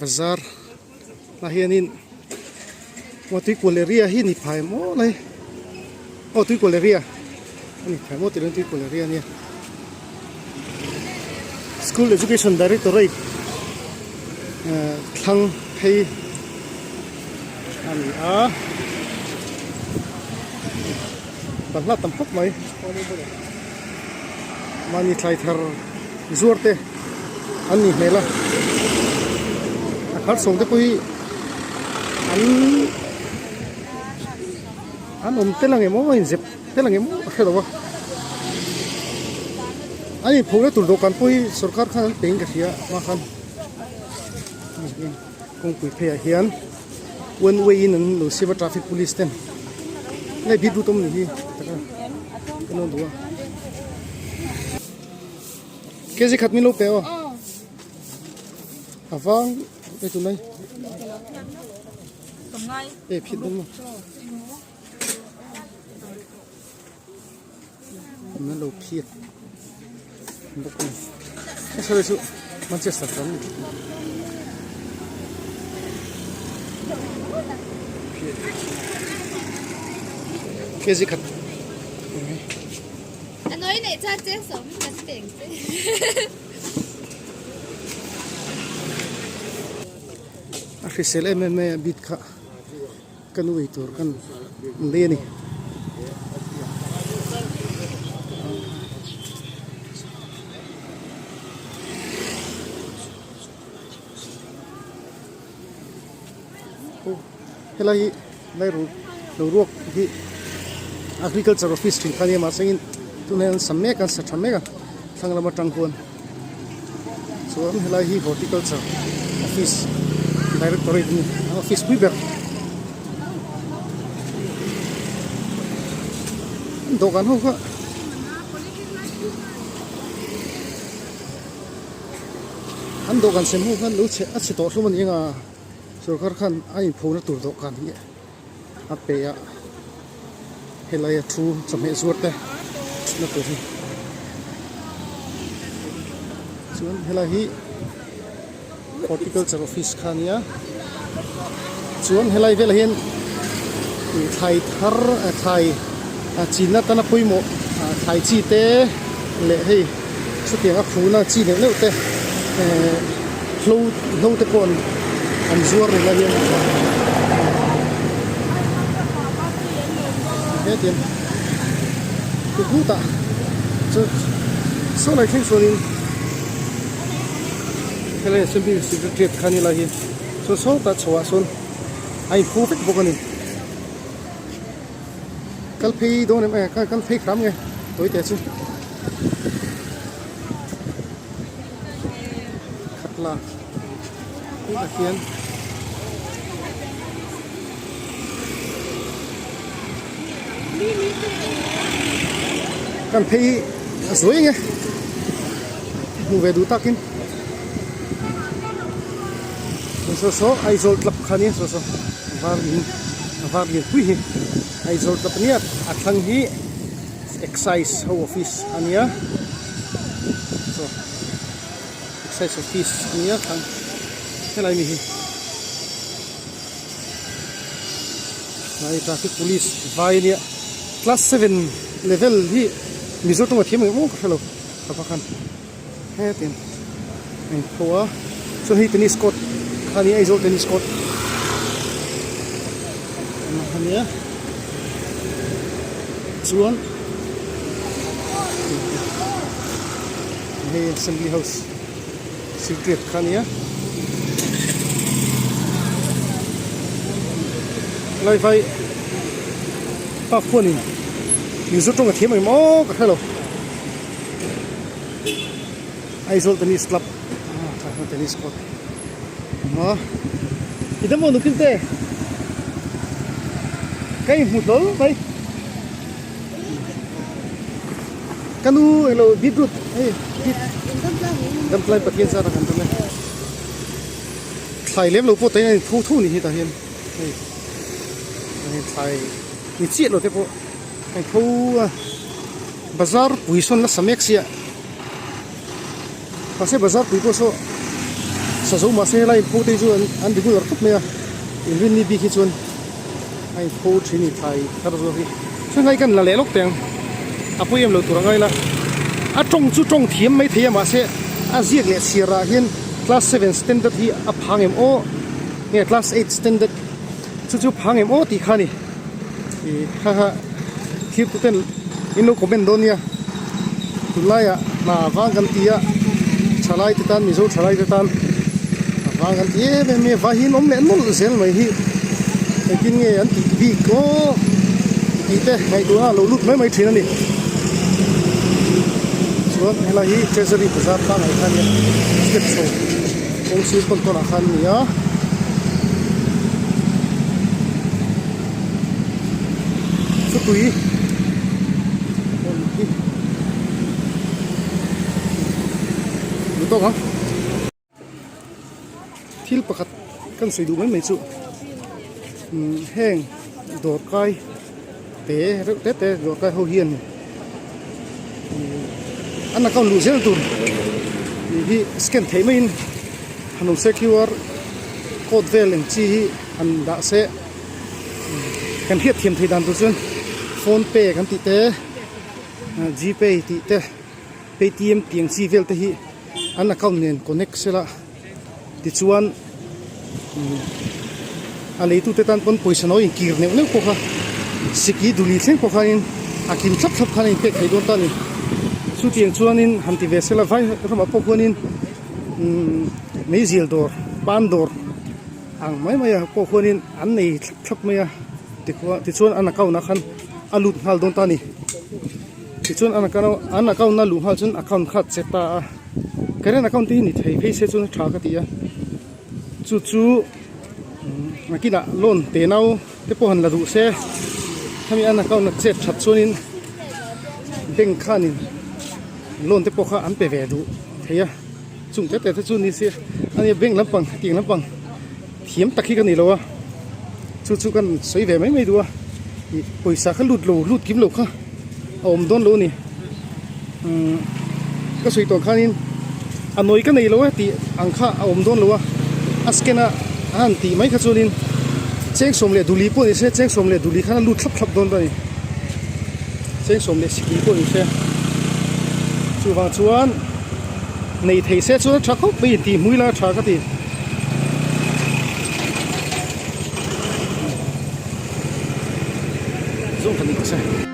Bazar ah hianin aw tuikual area hi ni phai maw lai aw tuikual area a ni phai maw tih dawn tuikual area ania school education directorate eh thlang phei a ni a balhla tam khawp mai mahni thlai thar zuar te an nih hmel a a khar sawm te pawh hi an an awm tel ang em aw a inzep tel ang em aw a hre lo a an inpho na tur dawhkan pawh hi sorkar khan an pe in ka hria hma khan kawngpui phei ah hian one way in an lo siam a traffic police ten nge bik lut awm ni hi taka ka nawn duh a kg khat min lo pe aw a vang e tunai e phit dawn maw an lo phiat bawk a ni hei chu Manchester lam ni kg khat a hrisel em em mai a bit kha. Ka nu eitur kan lei a ni. Helai hi lai ru lo ruak hi agriculture office thin kha nia mahse in tunah hian an sa mek a an sa tha mek a thlang lam atang khuan chuan helai hi horticulture office directorate a ni an office pui ber dawhkan ho kha an dawhkan sem ho khan lo chhe a chhe tawh hlawm a ni ang a sorkar khan a inpho na tur dawhkan hi a pe a helai a thu chawhmeh zuar te thutna tur hi chuan helai hi horticulture office kha a nia chuan helai velah hian ih thlai thar thlai chinna atana pawimawh thlai chi te leh hei chutiang a phuna chi neuh neuh te ehh hlo hlo te pawh an zuar reng a hian hetiang tukutah chu saw lai thleng chuanin helai assembly secretariat kha ni lai hi chuan sawtah chhoah sawn a inphu vek bawk a ni. Kal phei dawn em em kal phei hram nge tawi teh chu khat la tunah hian kan phei a zuai nge hmu ve duh takin saw saw Aizawl club kha nia saw saw var in a var lian pui hi Aizawl club ania a thlang hi excise ho office ania saw excise office ania thlang helai mi hi traffic police vai ania class seven level hi mizo tawng a thiam ang em aw ka hrelo ka va khan. Hetin a inpho a chuan hei tennis court kha a ni a Aizawl tennis court a nia chuan hei assembly house secretariat kha a nia helai vai pa khuanin mizo tawng a thiam ang em aw ka hrelo. Aizawl tennis club ah tennis court a i dam aw nupil te ka inhmu hlawl mai ka nu englo beetroot hei beet damtlai pathian zat a kan tum e thlai lem lo pawh tain a inpho tho ni hi tah hian hei thlai ni chiah lo te pawh a inpho a. Bazar pui sawn nasa mek sia mahse bazar pui pawh saw hausa zo mahse helai inpho te hi chu an regular khawp mai a inrinni bik hi chuan a inpho thin a ni thlai thar zawk hi chuan ngai kan la leh lawk teh ang a pawi em lo tur a ngai la a tawng chu tawng thiam mai thei a mahse a ziak leh chhiar ah hian class seven standard hi a phang em aw nge class eight standard chu chu phang em aw tih kha a ni ih kha kha thil tu ten in lo comment dawn nia tunlaiah hna vang kan ti a thalai te tan mizo thalai te tan a vang kan ti em em mai a vai hi an awm leh nawlh zel mai hi engtin nge an tih bik aw tih te ngaihtuahna a lo lut mai mai thin a ni chuan helai hi treasury bazar tlangah khan nia step chho kawng sir tawn tawnah khan a ni a. Chutui hawn hi ni tawk ang thil pakhat kan sawi duh mai mai chu umm heng dawr kai te reuh te te dawr kai ho hian umm an account luh zel tur tih hi scan theih maiin han awm se qr code vel eng chi hi han dah se. Kan hriat thiam thei dan tur chuan phone pay kan tih te g pay tih te paytm tih ang chi vel te hi an account nen connect sela tichuan a leitu te tan pawn pawisa nawi inkir neuh neuh pawh kha siki duli thleng pawh khanin a kim thlap thlap khan a inpek thei dawn ta a ni chutiang chuanin han ti ve sela vai ramah pawh khuanin meizial dawr pan dawr. Ang mai mai ah pawh khuanin an nei thlap thlap mai a tikhuan tichuan an account ah khan a lut nghal dawn ta a ni tichuan an account an account a luh nghal chuan account kha a che ta a current account te hi ni thei phei se chuan a tha ka ti a chu chu nakinah loan te nau te pawh han la duh se hemi an account a chet that chuanin bank khanin loan te pawh kha an pe ve duh thei a. Chung te te te chu ni se ania bank lampang hetiang lampang thiam tak hi ka ni lo a chu chu kan sawi ve mai mai duh a ih pawisa kha lut lo lut kim lo kha a awm dawn lo a ni umm ka sawi tawh khanin a nawi ka nei lo a tih ang kha a awm dawn lo a a scan a a han tih mai kha chuanin chengsawm leh duli pawh ni se chengsawm leh duli khan a lut thlap thlap dawn ta a ni chengsawm leh sikul pawh ni se chuvang chuan. Nei thei se chuan a tha khawp mai intih hmui la a tha ka ti. Zawng ka ni se.